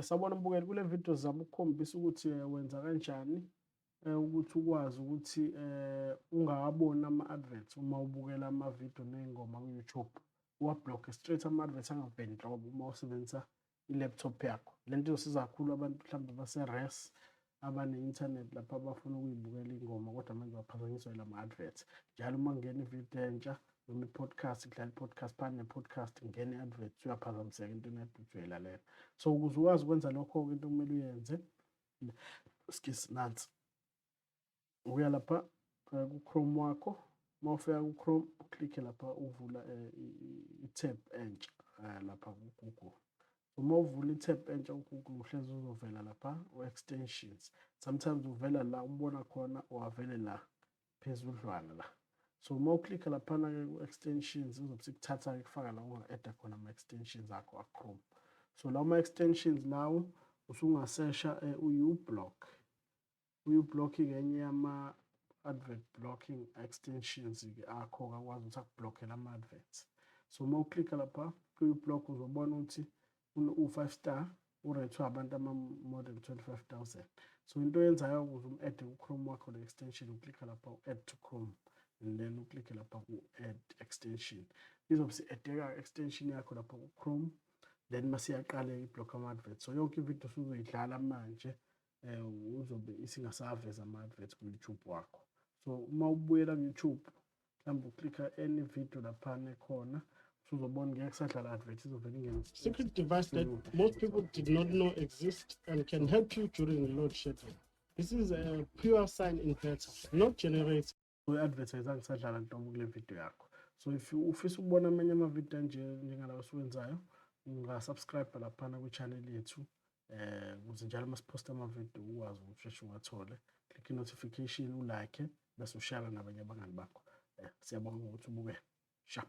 Sawubona mbukeli, kule video sizama ukukhombisa ukuthi wenza kanjani ukuthi ukwazi ukuthi ungawaboni ama-adverts uma ubukela ama-video ney'ngoma ku-YouTube. Uwa-block-e straight ama-adverts angaveli nhlobo uma usebenzisa i-laptop yakho. Le nto izosiza kakhulu abantu mhlawumbe abase-res, abane-internet lapha, abafuna ukuyibukela iy'ngoma kodwa manje baphazanyiswa yila ma-adverts. Njalo uma kungena ividiyo entsha noma i-podcast, kudlala i-podcast, phakathi ne-podcast kungena i-advert, uyaphazamiseka entweni ekade uthi uyayilalela. So ukuze ukwazi ukwenza lokho-ke, into okumele uyenze, excuse, nansi: ukuya lapha ku-Chrome wakho. Uma ufika ku-Chrome, u-click-e lapha uvula i-tab entsha lapha ku-Google. Uma uvula i-tab entsha ku-Google, uhlezi uzovela lapha u-extensions. Sometimes uvela la umbona khona, wavele la phezudlwana la. So uma u-click-a laphana-ke ku-extensions, izobe sikuthatha-ke kufaka la unga-add-a khona ama-extensions akho a-Chrome. So lawo ma-extensions lawo usungasesha u-uBlock. U-uBlock-ke enye yama-advert blocking extensions-ke akho, akwazi ukuthi aku-block-ele ama-adverts. So uma u-click-a lapha ku-uBlock, uzobona ukuthi u-five star, u-rate-we abantu ama-more than 25,000. So into oyenzayo ukuze um-add-e ku-Chrome wakho le extension, u-click-a lapha u-add to Chrome and then u-click-e lapha ku-add extension. Izobe isi-add-eka extension yakho lapha ku-Chrome, then mase iyaqala i-block ama-adverts. So yonke ividiyo osuzoyidlala manje uzobe isingasaveza ama-adverts ku-YouTube wakho. So uma ubuyela ku-YouTube, mhlawumbe u-click-a any video laphana ekhona, usuzobona ngeke kusadlala advert, izovele ingene. Secret device that most people did not know exist and can help you during load shedding. This is a pure sine inverter, not generator. I-advert ayizange isadlala nhlobo kule video yakho. So if ufisa ukubona amanye amavidiyo anje njengalawa esiwenzayo, unga-subscribe laphana kwi-channel yethu ukuze njalo uma siphosta amavidiyo ukwazi ukuthi usheshe uwathole. Click i-notification, u-like, bese u-share nabanye abangani bakho. Siyabonga ukuthi ubuke. Sharp.